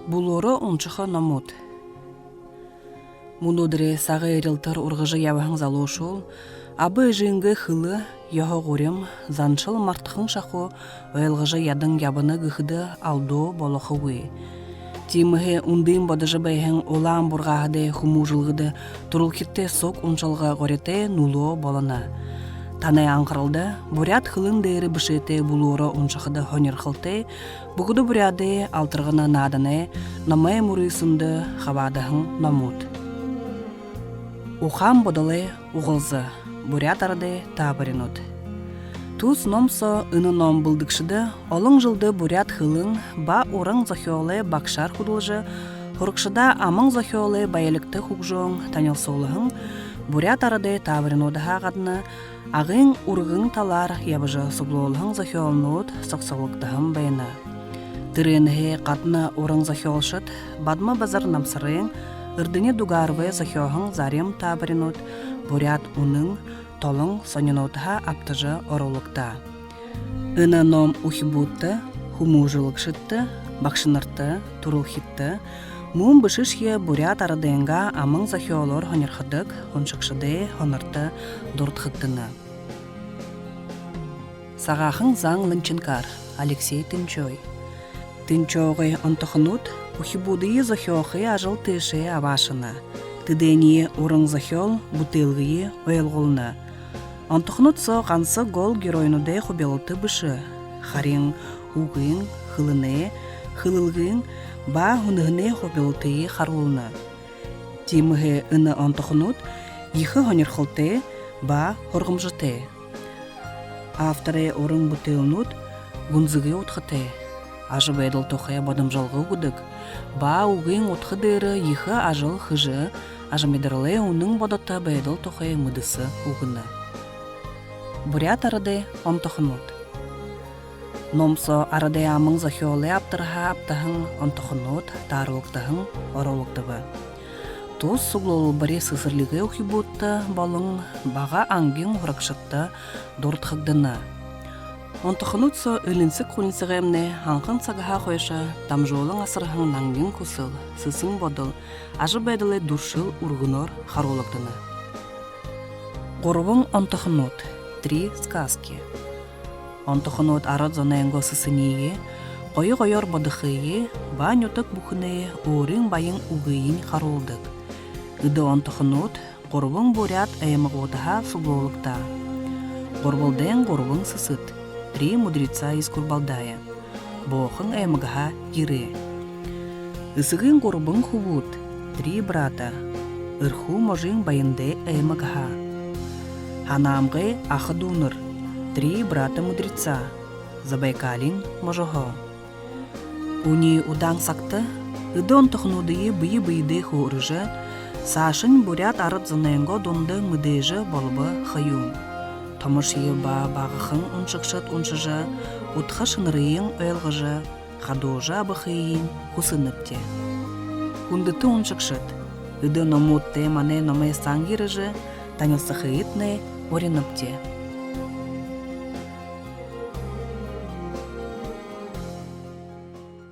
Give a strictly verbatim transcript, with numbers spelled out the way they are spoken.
Бүлөөрөө уншаха номууд. Мүнөөдэрэй сагай эрилтэр ургажа ябаһан залуушуул аба эжынгээ хэлэ, ёһо гурим, заншал мартаһан шахуу ойлгожо ядан ябана гэхэдэ алдуу болохогүй. Тиимэһээ үндын бодожо байһан улаан бургааһадай хүмүүжэлгэдэ түрэлхидтэй суг уншалга горитой нүлөө болоно. Танай анхаралда буряад хэлэн дээрэ бэшээтэй бүлөөрөө уншахада һонирхолтой «Бүгэдэ буряадай алтаргана» нааданай номой мүрысөөндэ хабаадаһан номууд. «Ухаан бодолой угалза», «Буряад арадай таабаринууд». Тус ном соо энэ ном бэлдэгшэдэ олон жэлдэ буряад хэлэн ба уран зохёолой багшаар хүдэлжэ, һурагшадаа аман зохёолой баялигта хүгжөөн танилсуулһан буряад арадай таабаринуудһаа гадна Агын үргэн талаар ябажа суглуулһан зохёолнууд согсоологдоһон байна. Тэрээнһээ гадна уран зохёолшод Бадма-Базар Намсарайн, Эрдэни Дугаровай зохёоһон зарим таабаринууд «Буряад үнэн», «Толон» сонинуудһаа абтажа оруулагдаа. Энэ ном үхибүүдтэ, хүмүүжүүлэгшэдтэ, багшанарта, түрэлхидтэ, мүн бэшэшье буряад арадайнгаа аман зохёолоор һонирходог уншагшадай һонорто дурадхагдана. «Сагаахан заан ланчинкаар», Алексей Тынчой. Тынчойгой онтохонууд үхибүүдые зохёохы ажал тээшээ абаашана. Тэдэниие уран зохёол бүтээлгые ойлгуулна. Онтохонууд соо ганса гол геройнуудай хубилалта бэшэ, харин үгын, хэлэнэй, хэлэлгын ба һүнэһэнэй хубилалтые харуулна. Тиимэһээ энэ онтохонууд ехэ һонирхолтой ба һургамжатай. Авторай уран бүтээлнүүд гүнзэгы удхатай, ажабайдал тухай бодомжолго үгэдэг ба үгын удха дээрэ ехэ ажал хэжэ, ажамидаралай үнэн бодото байдал тухай мэдэсэ үгэнэ. «Буряад арадай онтохонууд». Ном соо арадай аман зохёолой абдарһаа абтаһан онтохонууд тааруулагдаһан оруулагдаба. Тус суглуулбари сэсэрлигэй үхибүүдтэ болон бага ангиин һурагшадта дурадхагдана. Онтохонууд соо элинсэг хунисагаймнай анхан сагһаа хойшо дамжуулан асарһан нангин хүсэл, сэсэн бодол, ажабайдалай дүршэл үргэнөөр харуулагдана. «Гурбан онтохонууд», три сказки. Онтохонууд арад зонойнгоо сэсэниие, гоё гоёор бодохые ба нютаг бүхэнэй өөрын баян үгыень харуулдаг. Эдэ онтохонууд гурбан буряад аймагуудһаа суглуулагдаа. Гурбалдайн гурбан сэсэд, три мудреца из Гурбалдая. Боохон аймагһаа ерээ. Эсэгын гурбан хүбүүд, три брата. Эрхүү можын Баяндай аймагһаа. Һанаамгай аха дүүнэр, три брата мудреца. Забайкалиин можоһоо. Үни удаан сагта эдэ онтохонуудые бэе бэедээ хөөрэжэ, саашань буряад арад зонойнгоо дунда мэдээжэ болобо ха юм. Томошье ба багахан уншагшад уншажа, удха шэнэрэйень ойлгожо, хадуужа абахыень хүсэнэбди. Хүндэтэ уншагшад, эдэ номуудтай манай номой сан ерэжэ, танилсахыетнай уринабди.